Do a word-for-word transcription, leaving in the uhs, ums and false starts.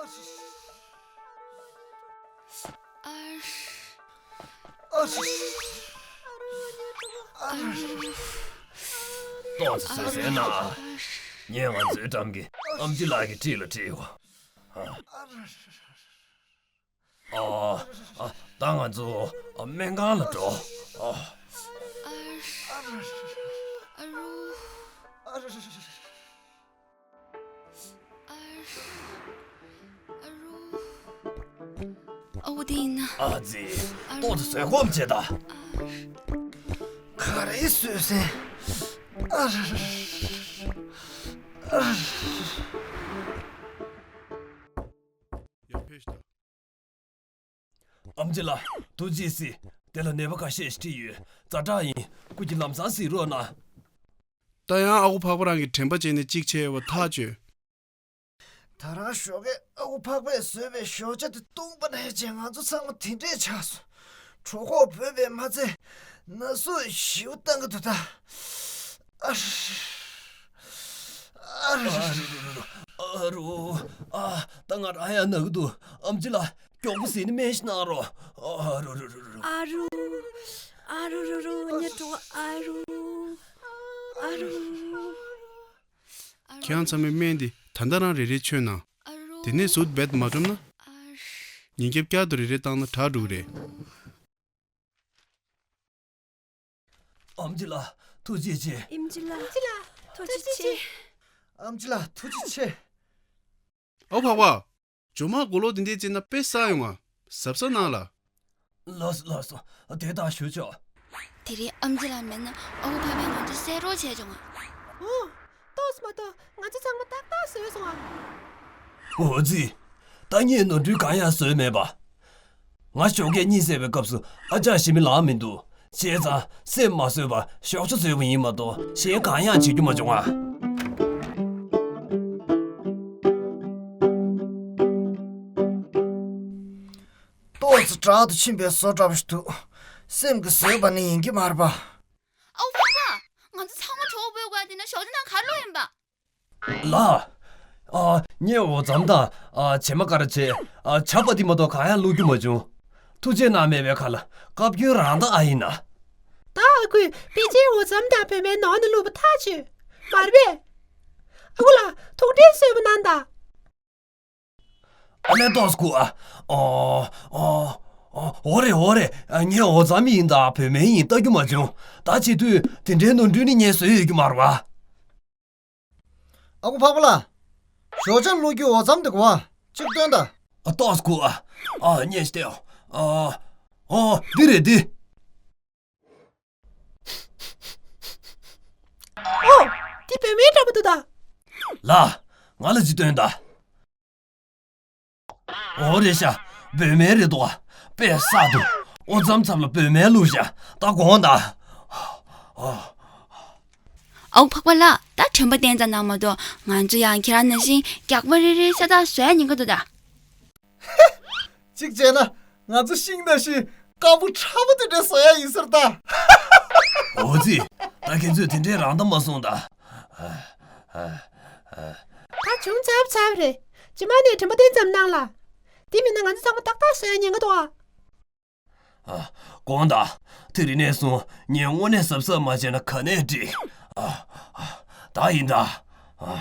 ཏོག་ཙམ་བཟོད་བསྲན་གནང་། ངས་ང་ཚོའི་འགྲམ་གྱི་ཨམ་ཆི་ལགས་ཀྱི་འཁྲིས་ལ་ཁྲིད་ཡོང་། ཨ། ཨ། ད་ང་ཚོ་སྨན་ཁང་ལ་འགྲོ། ཨ། ཨ་རུ། ཨ་རུ། ཨ་རུ། ཨ་འོ་དེ་ཡིན་ན། ཨ་ཙི། ཨ་རུ། ཏོག་ཙམ་བཟོད་སྒོམ་བྱེད་ད། ཨ་རུ། ག་རེ་བཟོད་བསྲན། ཨ་རུ། ཨ་རུ། ཡར་ཕེབས་ཤིག་ད། ཨམ་ཆི་ལགས། ཐུགས་རྗེ་གཟིགས། དེ་ལ་ནད་པ་ཁ་ཤས་ཤིག་ཁྲིད་ཡོད། ཛ་དྲག་ཡིན། སྐུ་མཁྱེན་ལམ་སང་གཟིགས་རོགས་གནང་། ད་ཡང་ཨ་ཁུ་འཕགས་པ་རང་གི་དྲན་པ་བརྗེད་ནས་གཅིག་བྱས་པ་ཐག་ཆོད། ད་རང་ཞོགས་ཀས་ཨ་ཁུ་འཕགས་པས་བཟོས་པའི་ཞོགས་ཇ་དེ་བཏུངས་པ་ནས་བྱས་ང་ཚོ་ཚང་མ་དེ་འདྲས་ཆགས་སོང་། གྲོད་ཁོག་བོད་པས་མ་ཚད་ན་ཟུག་ཞེ་པོ་བཏང་གི་འདུག་ད། ཨ་རུ། ཨ་རུ། ཨ་རུ། ཨ། ད་ང་རང་ཡང་ན་གི་འདུག་ཨམ་ཆི་ལགས། མགྱོགས་པོ་གཟིགས་ནས་སྨན་ཞིག་གནང་རོགས། ཨ་རུ་རུ་རུ་རུ། ཨ་རུ། ཨ་རུ་རུ་རུ། ངའི་གྲོད་ཁོག་ཨ་རུ། ཨ་རུ། ཁྱེད་རང་ཚང་མས་སྨན་འདི་ད་ལྟ་རང་རེ་རེ་མཆོད་གནང་། ཨ་རུ། དེ་ནས་ཟུར་རྦད་མ་འཇོམས་ན། ཨ་རུ། ཉིན་རྒྱབ་བསྐྱར་དུ་རེ་རེ་བཏང་ན་དྲག་འགྲོ་གི་རེད། ཨམ་ཆི་ལགས། ཐུགས་རྗེ་ཆེ། ཨམ་ཆི་ལགས། ཨམ་ཆི་ལགས། ཐུགས་རྗེ་ཆེ། ཨམ་ཆི་ལགས། ཐུགས་རྗེ་ཆེ། ཨ་ཁུ་འཕགས་པ། ཇོ་མ་མགོ་ལོག་འདི་འདྲས་བཙལ་ན་དཔེ་བསགས་ཡོང་ང་། གཟབ་གཟབ་གནང་ལ། ལགས་སོ་ལགས་སོ། དེ་ལྟར་ཞུ་ཆོག་དེ་རིང་ཨམ་ཆི་ལགས་མེད་ན་ཨ་ཁུ་འཕགས་པས་ང་ཚོ་བསད་རོགས་བྱས་བྱུང་ང་། འོ། ཏོག་ཙམ་མ་གཏོགས་ང་ཚོ་ཚང་མ་ཏག་ཏག་བཟོས་སོང་ང་། འོ་ཙི། ད་ངས་ནོར་འཁྲུལ་གང་ཡང་བཟོས་མེད་པ། ང་ཞོགས་ཀས་གཉིད་སད་པའི་སྐབས་སུ་ཨ་ཅག་ཞི་མི་ལངས་མི་འདུག་བྱས་ཙང་སེམས་མ་བཟོད་པར་ཞོགས་ཇ་བཟོས་པ་ཡིན་མ་གཏོགས་གཞན་གང་ཡང་བྱེད་རྒྱུ་མ་བྱུང་ང་། ཏོག་ཙམ་དྲག་ཏུ་ཕྱིན་པའི་བཟོ་འདྲ་པོ་ཞིག་འདུག་སེམས་ཀྱིས་བཟོས་པ་ནི་ཡིན་གྱི་མ་རེད་པ། ཨའུ་ཕ་མ། ང་ཚོ་ཚང་མ་གྲོད་པོའི་སྒོ་ཡ་དེ་ན་ཞོགས་ཇ་ནང་ག་རེ་བླུགས་ཡིན་པ། ལགས། ཨ། ངས་འོ་རྫམ་དང་། ཨ། བྱེ་མ་ཀ་ར་བྱེ། ཨ། ཇ་པ་ཏི་མ་གཏོགས་གང་ཡང་བླུགས་རྒྱུ་མ་བྱུང་། ཐུགས་རྗེ་གནང་མེད་པའི་ཁ་ལ་བཀའ་བཀྱོན་རང་ད་ཨ་ཡིན་ན། ད་ཨ་ཁུས་པེ་ཅིན་འོ་རྫམ་དང་བོད་སྨན་ནང་ནས་བླུགས་པ་ཐག་ཆོད། མ་རེད་པས། ཨ་ཁུ་ལགས་ཐུགས་ཁྲལ་གསོས་པ་གནང་དང་། ཨ་ལས་ཏོག་ཙམ་སྒུག་ཨ། ཨོ། ཨོ། ཨོ། འོ་རེད་འོ་རེད། ངས་འོ་རྫམ་ཡིན་དང་བོད་སྨན་ཡིན་ལྟ་རྒྱུ་མ་བྱུང་། ད་བྱེད་དུས་དེ་འདྲའི་ནོར་འཁྲུལ་ནི་ངས་བཟོས་ཡོད་རྒྱུ་མ་རེད་པ། ཨ་ཁུ་འཕགས་པ་ལགས། ཞོགས་ཇ་བླུགས་རྒྱུའི་འོ་རྫམ་དེ་གོ་བ་གཅིག་སྟོན་དང་། ཨ། ཏོག་ཙམ་སྒུག་ཨ། ཨ། ཉེས་བྱས་ཏེ། ཨ། ཨོ། འདི་རེད་འདི། ཨོ། འདི་བོད་སྨན་འདྲ་པོ་འདུག་ད། ལགས། ང་ལ་ཅིག་སྟོན་དང་། འོ་རེད་ཤག་བོད་སྨན་རེད་འདུག་ཨ། དཔེ་བསགས་འདུག་འོ་རྫམ་ཚབ་ལ་བོད་སྨན་བླུགས་ཤག་ད་དགོངས་དག་ཨའུ་འཕགས་པ་ལགས། ད་དྲན་པ་བསྟན་ཙམ་གནང་མ་གཏོགས་ང་ཚོ་ཡང་ཁྱེད་རང་ནང་བཞིན་རྒྱགས་པ་རེ་རེ་ཤ་སྟག་བཟོ་ཡ་ཉེན་ཁ་འདུག་ད། གཅིག་བྱས་ན་ང་ཚོ་ཤིང་ནང་བཞིན་དཀར་པོ་ཁྲ་པོ་དེ་འདྲ་བཟོ་ཡ་ཡིན་ཟེར་ད། འོ་ཙི། ད་ཁྱེད་ཚོས་དེ་འདྲའི་རང་དབང་མ་སོང་ད། ད་བྱུང་ཚར་ཚར་རེད། རྗེས་མ་ནས་དྲན་པ་བསྟན་ཙམ་གནང་ལ། དེ་མིན་ན་ང་ཚོ་ཚང་མ་ཏག་ཏག་བཟོ་ཡ་ཉེན་ཁ་འདུག་ཨ། ཨ། དགོངས་དག་དེ་རིང་ནས་བཟུང་ངས་དངོས་གནས་གཟབ་གཟབ་མ་བྱས་ན་ག་ནས་འགྲིག་ཨ། ཨ། ད་ཡིན་ད། ཨ།